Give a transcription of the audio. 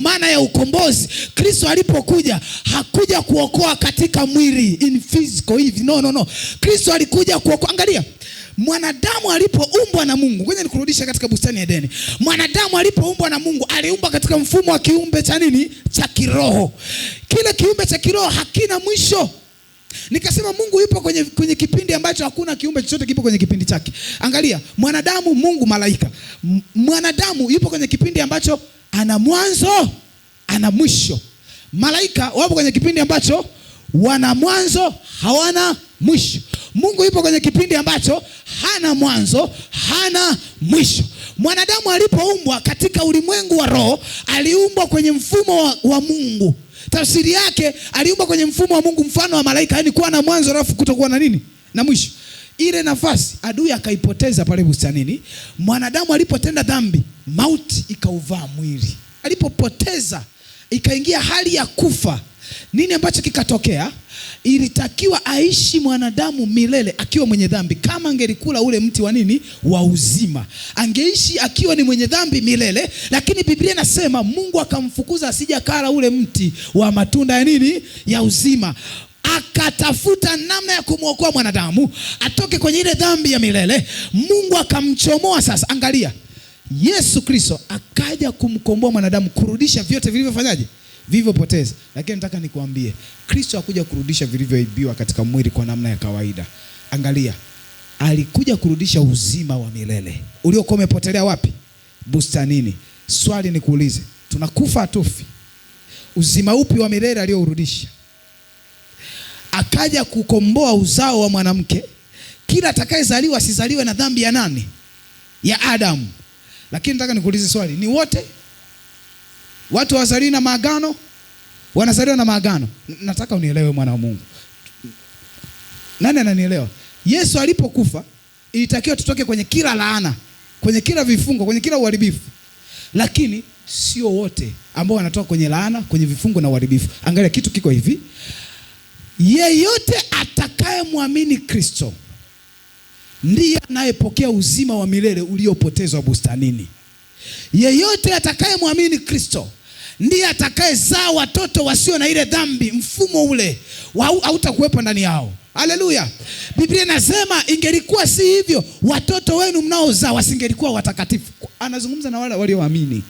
Maana ya ukombozi, Kristo alipokuja hakuja kuokoa katika mwili in physical hivi. No, no, no. Kristo alikuja kuokoa. Angalia, mwanadamu alipoumbwa na Mungu, ngoja nikurudishe katika bustani ya Edeni. Mwanadamu alipoumbwa na Mungu aliumbwa katika mfumo wa kiumbe cha nini? Cha kiroho. Kile kiumbe cha kiroho hakina mwisho. Nikasema Mungu yupo kwenye kipindi ambacho hakuna kiumbe chochote kipo kwenye kipindi chake. Angalia, mwanadamu, Mungu, malaika. Mwanadamu yupo kwenye kipindi ambacho ana mwanzo, ana mwisho. Malaika wapo kwenye kipindi ambacho wana mwanzo, hawana mwisho. Mungu yupo kwenye kipindi ambacho hana mwanzo, hana mwisho. Mwanadamu alipoumbwa katika ulimwengu wa roho, aliumbwa kwenye mfumo wa Mungu. Tafsiri yake aliumbwa kwenye mfumo wa Mungu, mfano wa malaika, yaani kuwa na mwanzo alafu kutokuwa na nini? Na mwisho. Ile nafasi adui akaipoteza pale bustanini. Mwanadamu alipotenda dhambi, mauti ikauvaa mwili. Alipopoteza ikaingia hali ya kufa. Nini ambacho kikatokea? Ilitakiwa aishi mwanadamu milele akiwa mwenye dhambi. Kama angelikula ule mti wa nini? Wa uzima, angeishi akiwa ni mwenye dhambi milele. Lakini Biblia inasema Mungu akamfukuza asije akala ule mti wa matunda ya nini? Ya uzima. Akatafuta namna ya kumwokoa mwanadamu atoke kwenye ile dhambi ya milele. Mungu akamchomoa. Sasa angalia, Yesu Kristo akaja kumkomboa mwanadamu, kurudisha vyote vilivyofanyaje? Vilivyopoteza. Lakini nataka nikuambie, Kristo hakuja kurudisha vilivyoibiwa katika mwili kwa namna ya kawaida. Angalia, alikuja kurudisha uzima wa milele uliokuwa umepotelea wapi? Bustanini. Swali nikuulize, tunakufa hatufi? Uzima upi wa milele aliourudisha? Akaja kukomboa uzao wa mwanamke, kila atakayezaliwa asizaliwe na dhambi ya nani? Ya Adamu. Lakini nataka nikuulize swali, ni wote watu hawazaliwi na maagano? Wanazaliwa na maagano. Nataka unielewe mwana wa Mungu. Nani ananielewa? Yesu alipokufa ilitakiwa tutoke kwenye kila laana, kwenye kila vifungo, kwenye kila uharibifu. Lakini sio wote ambao wanatoka kwenye laana, kwenye vifungo na uharibifu. Angalia kitu kiko hivi. Yeyote atakayemwamini Kristo ndiye anayepokea uzima wa milele uliopotezwa bustanini. Yeyote atakayemwamini Kristo ndiye atakayezaa watoto wasio na ile dhambi, mfumo ule hautakuwepo ndani yao. Haleluya. Biblia inasema ingelikuwa si hivyo, watoto wenu mnaozaa wasingelikuwa watakatifu. Anazungumza na wale walioamini.